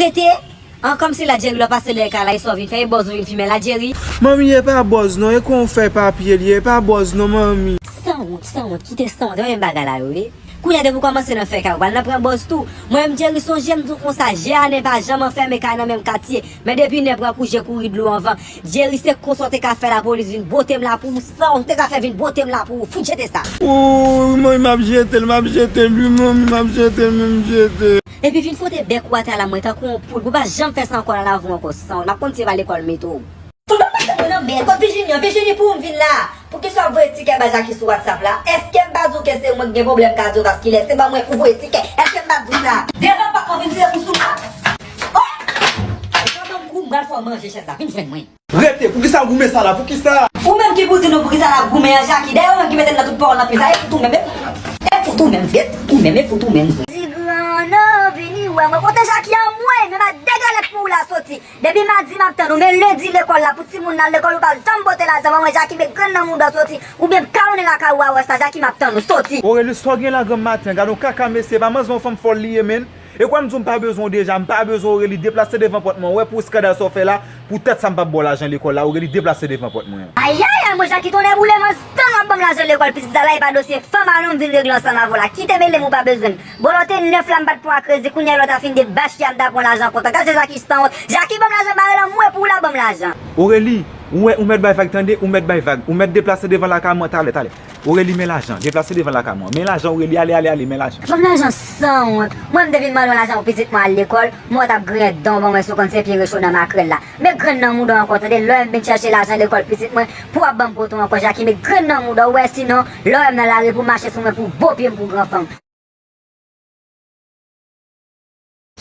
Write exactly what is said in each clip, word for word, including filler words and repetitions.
Tete, an kòmsi la Jerry lè w pase dèyè kay la, e sa w vin fè, e bòz ou vin fimen la Jerry. Manmi, e pa bòz non, e kon w fè papye l ye, e pa bòz non, manmi. Sanwont, sanwont, kite sanwont, e menm bagay la yo ye. Kounye a depi w kòmanse nan fè kay, ou pral nan pran bòz tou. Mwen menm Jerry sonje m di w konsa, je a nen pa janm anfèmen kay nan menm katye. Men depi nen pran kou, je kouri dlo anvan. Jerry se konsa w te ka fè lapolis vin bote m la pou ou, sa w te ka fè vin bote m la pou ou, fout jete sa. Ooh, manmi, m ap jete l, m ap jete l, wi, manmi, m ap jete l, menm jete. Epi vin fwote bèk ou atè la mwen tankou yon poul, pou w pa janm fè sa ankò nan lavi w ankò, sanwont, m ap konn si e pa lekòl mete w. Fout mwen pase mwen nan bèt, kot Virginie an, Virginie pou ou m vin la. Poukisa w ap voye ti kè ba Jackie sou WhatsApp la? Èske m pa di w ke se mwen ki gen pwoblèm kadyovaskilè, se ban mwen pou voye ti kè, èske m pa di w sa? Devan pòt mwen vin tire kou sou mwen. Oh! Devan m kou, m pral fè w manje chèz la, vin jwenn mwen. Rete, poukisa w goumen sa la, poukisa? Ou menm ki pou di nou poukisa n ap goumen an, Jackie. Dayè ou menm ki mete n nan tout pawòl anpil sa, e fout ou menm, e fout ou menm, e fout ou menm, e fout ou menm. Ti grann vini wè mwen, kote Jackie anmwey, men m a degalèt pou ou la soti. Depi madi m ap tann ou, men lendi lekòl la, pou timoun nan al lekòl, ou pa janm pote lajan ban mwen, Jackie, men grenn nan mouda w soti, oubyen m kalonnen lakay ou a wè sa, Jackie, m ap tann ou, soti. Aurélie, sa w gen la granm maten, gade yon kaka mesye, pa manzè yon fanm fòl li ye, menn. E kwè m di w m pa bezwen w deja, m pa bezwen w, Aurélie, deplase devan pòt mwen, w wè pou eskandal sa w fè la, pou tèt sa m p ap ba w lajan lekòl la, Aurélie, deplase devan pòt mwen. Ayayay, mwen Jackie, tonnè boule m, anstann w ap ban m lajan lekòl pitit la, la e pa dosye fanm a non m vin regle ansanm avè w la, kite mele m, ou pa bezwen m. Bolo te nèf la m pa t pran kredi, kounye a lè w ta fin debachke a m ta pran lajan kontan. Gad se Jackie sanwont. Jackie ban m lajan bare la mwen pou w la ban m lajan. Aurélie, ou wè ou mèt bay vag tande, ou mèt bay vag. Ou mèt deplase devan lakay mwen talè, talè. Aurélie men lajan, deplase devan lakay mwen. Men lajan Aurélie, ale, ale, ale, men lajan. Ban m lajan sanwont. Mwen m te vin mande w lajan pou pitit mwen al lekòl, mwen w t ap griyen dan w ban mwen si w konn se pye recho nan makrèl la. Men grenn nan mouda w ankò tande, lè w wè m vin chèche lajan lekòl pitit mwen, pou w ap ban m pote w ankò Jackie, men grenn nan mouda w wè sinon, lè w wè m nan lari pou w mache sou mwen pou w bo pye m pou gran fanm.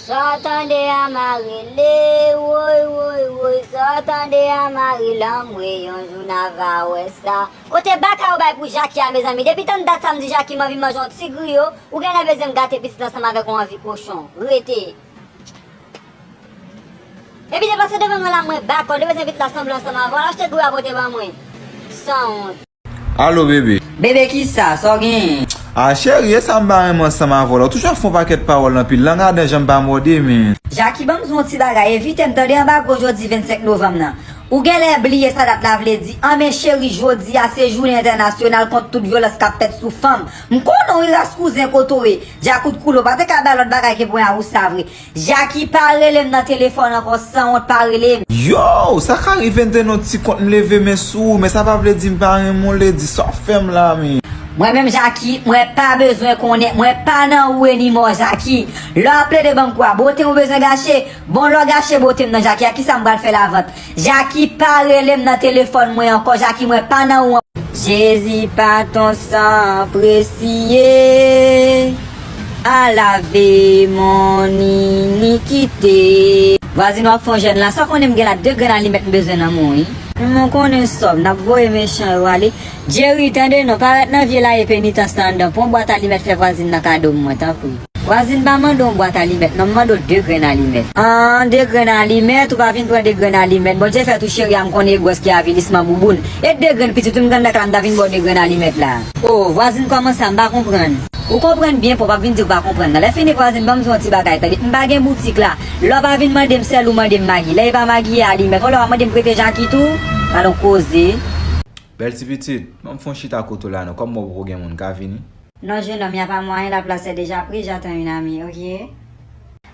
Sa w tande a m a rele, woy, woy, woy, sa w tande a m a rele, anmwey, yon jou n a va wè sa. Kote baka yo bay pou Jackie a, mezanmi? Depi tann dat sa m di Jackie m anvi manje yon ti griyo, ou genlè bezwen m gate pitit ansanm avèk yon anvi kochon. Rete. Epi deplase devan mwen la, mwen baka w, depi se pitit la sanble ansanm avè w, al achte griyo a pote ban mwen. Sanwont. Alo, bebe. Bebe, kisa? Sa w genyen? A, cheri, e sa m pa renmen ansanm avè w la. Ou toujou ap fè yon pakèt pawòl anpil. Lang adan jan m pa mòde, men. Jackie, ban m di w yon ti bagay. Evite m, tande, anba gwo jodi vennsenk novanm nan. Ou genlè bliye sa dat la vle di. An, men cheri, jodi a se jounen entènasyonal kont tout vyolans k ap fèt sou fanm. M konnen w wi, ras kouzen, kote w ye. Djakout koule w pa te ka bay lòt bagay ke pwen a ou sa vre. Jackie, pa rele m nan telefòn ankò, sanwont, pa rele m. Yow, sa ka rive m te nan yon ti kont, m leve men sou ou, men sa pa vle di m pa renmen w, Lady, sa w fè m la, men. Mwen menm, Jackie, mwen pa bezwen konnen, mwen pa nan ou anymore, Jackie. Lè w ap plede ban m kou a, bote w bezwen gache. Bon, lè w gache bote m nan, Jackie, a kisa m pral fè lavant? Jackie, pa rele m nan telefòn mwen ankò, Jackie, mwen pa nan ou. Jezi pa ton san presye, a lave mon inikite. Vwazin, w ap fè yon jèn la, sa w konnen m gen la de grenn alimèt m bezwen nan men w, wi. Mwen konnen sòm, n ap voye mechan yo ale. Jerry, tande non, parèt nan vye laye penitans la anndan, pran bwat alimèt fè vwazin nan kado m mwen, tanpri. Vwazin pa mande yon bwat alimèt, non, m mande w de grenn alimèt. An, de grenn alimèt, ou pa vin pran de grenn alimèt. Bondye fè tou cheri a, m konnen e gwòs ki avilisman bouboun. E de grenn pitit, wi, m grann dèk la, m ta vin ba w de grenn alimèt la. O, vwazin kòmanse a, m pa konprann. Ou konprann byen, pòp ap vin di ou pa konprann nan. Lè fini vwazin, ban m di w yon ti bagay, tande. M pa gen boutik la. Lè w pa vin mande m sèl ou mande m magi. Lè e pa magi e alimèt. Yon lè w ap mande m prete Jackie tou. Gadon koze. Bèl ti pitit, ban m fè yon chita kote w la non. Kòm mwen poko gen moun, m ka vini? Non, jeune homme, y a pas moyen, la place est déjà prise, j'attends une amie, ok?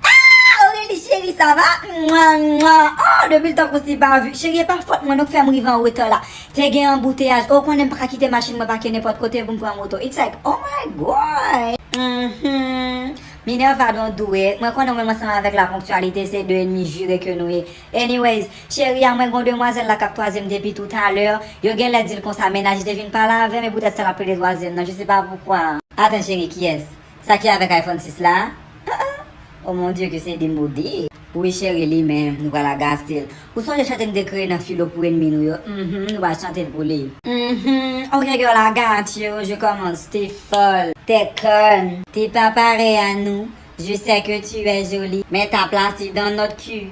Ah, Aurélie chérie, ça va? Mwa, mwa. Oh, depi l tan konsi pa vi. Cheri, e pa fòt mwen, non, k fè m rive an reta la. Te gen anbouteyaj. Ou konnen m pa ka kite machin mwen pake nenpòt kote pou m pran moto. It's like, oh my God. Mhm. Minerva don dwe. Mwen konnen mwen ansanm avèk la ponctualité, se de enmi jire ke nou ye. Anyways, cheri a, mwen gon demwazèl la k ap kwaze m depi toutalè. Yo genlè di l konsa, mennaj li te vin pale avè m, e poutèt sa l ap plede twazyèm nan, je sais pas pourquoi. Attends, cheri, kiyès? Sa ki avèk iPhone sis la? Ah, ah. Oh mon Dieu, que c'est démodé. Wi, cheri, li menm, nou pral agaste l. Ou sonje chante n te kreye nan filo pou enmi nou yo? Mhm, nou pral chante l pou li. Mhm, ok, girl, I got you. Je commence. T'es folle, t'es conne. T'es pas pareil à nous. Je sais que tu es jolie, mais ta place est dans notre cul.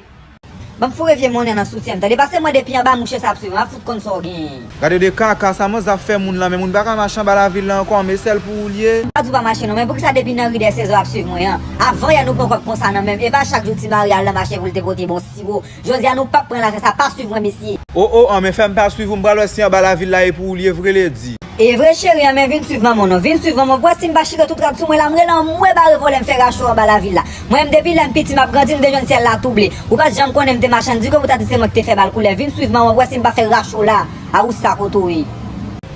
Ban m foure vye monnen nan soutyen m, tande. Pase mwen depi anba mouche sa ap swiv mwen, m ap fout konn sa w genyen. Gade de kaka sa manzè ap fè moun lan, men moun pa ka mache anba lavil la ankò, men sèl pou ou l ye. M pa di w pa mache non, men poukisa depi nan ri dèyè sezon w ap swiv mwen an? Avan yè nou pran kòb konsa nan men m, e pa chak jou ti Maryal lan mache pou l te pote bon siwo. Jodi a nou p ap pran lajan sa, pa swiv mwen mesye. O o an, men fè m pa swiv ou, m pral wè si anba lavil la e pou ou l ye vre ledi. E vre cheri an, men vin swiv manman w non, vin swiv manman w, pou wè si m pa chire tout rad sou mwen la, m rele anmwe bare vòlè m fè rache w anba lavil la. Mwen menm depi lè m piti m ap grandi m te jwenn syèl la tou ble. Ou pa t janm konnen m te machann di kòb ou ta di se mwen ki te fè bal koulè, vin swiv manman w pou wè si m pa fè rache w la. A ou sa kote w ye.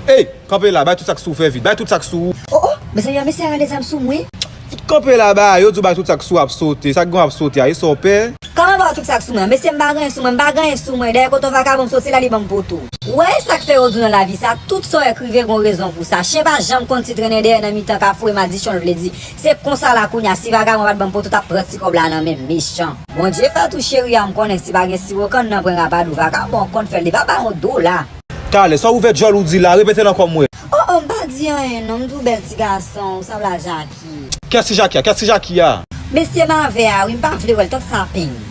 Ey, kanpe la, bay tout sa k sou ou fè vit, bay tout sa k sou ou. O o, mezanmi an mesye a rale zam sou mwen. Fout kanpe la ba, yo di w bay tout sa k sou w ap sote, sa k gen w ap sote a, e sa w pè? Kòman ba w tout sa k sou mwen? Mesye m pa gen anyen sou mwen, m pa gen anyen sou mwen, dèyè kote yon vakabon m soti la li ban m poto. Ou wè e sa k fè yo di w nan lavi sa, tout sa w wè k rive gon rezon pou sa, chen pa janm konn ti trennen dèyè nan mitan kafou e madichon l vle di, se konsa la kounye a si vakabon pa t ban m poto t ap pran ti kòb la nan men m, mechan. Bondye fè tou cheri a m konnen si pa gen siwo kann nan pran rapadou vakabon konn fè l li pa ba yon dola. Talè, sa w ouvè djòl ou di la, repete l ankò m wè. O o, m pa di anyen non, m di w bèl ti gason, ou sanble a Jaki. Kiyès ki Jaki a? Kiyès ki Jaki a? Mesye m avè a wi, m pa vle wè l tank sa peng.